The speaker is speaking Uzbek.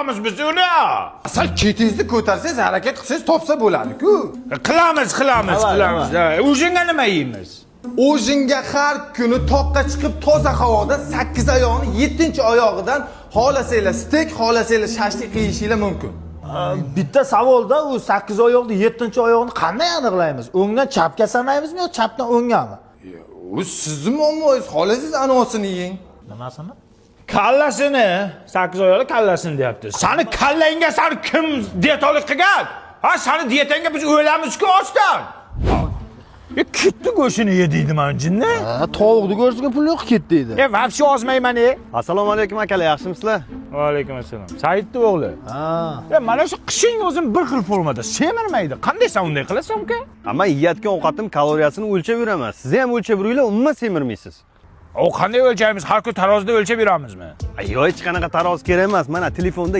Biz uni. Sal ketingizni ko'tarsangiz, harakat qilsangiz, topsa bo'ladi-ku. Qilamiz, qilamiz, Давай, qilamiz. Ha, Ужин ga nima yeymiz? Ужин ga har kuni toqqa chiqib, toza havoda 8 oyog'ini 7-oyog'idan xohlasanglar steyk, xohlasanglar shashlik qilishinglar mumkin. Bitta savolda, u sakkiz oyoqni yettinchi oyog'ini qanday aniqlaymiz? O'ngdan chapga sanaymizmi yo chapdan o'nggami? U sizni muammoyingiz, xohlasangiz anosini yeng. Nimasini? Kallasini, sakkiz oyoqli kallasini deyapti. Sani kallangga sani kim dietalik qilgan? Ha, sani dietangga biz o'lamiz-ku ochdan. E, kitni go'shtini ye deydi mana jinni. Ha, tovuqni go'shtiga pul yo'q, ket deydi. E, вообще ozmayman e. Assalomu alaykum, akalar, yaxshimisizlar? Va alaykum assalom. Saidni o'g'li. Ha. E, mana shu qishing o'zim bir xil formada semirmaydi. Qanday sen unday qilasan, uka? Amma yeyotgan ovqatim kaloriyasini o'lchab yuraman. Siz ham o'lchab yuringlar, umuman semirmaysiz. O qanday o'lchaymiz? Har kun tarozida o'lchab yuramizmi? Yo'q, hech qanaqa tarozi kerak emas. Mana telefonda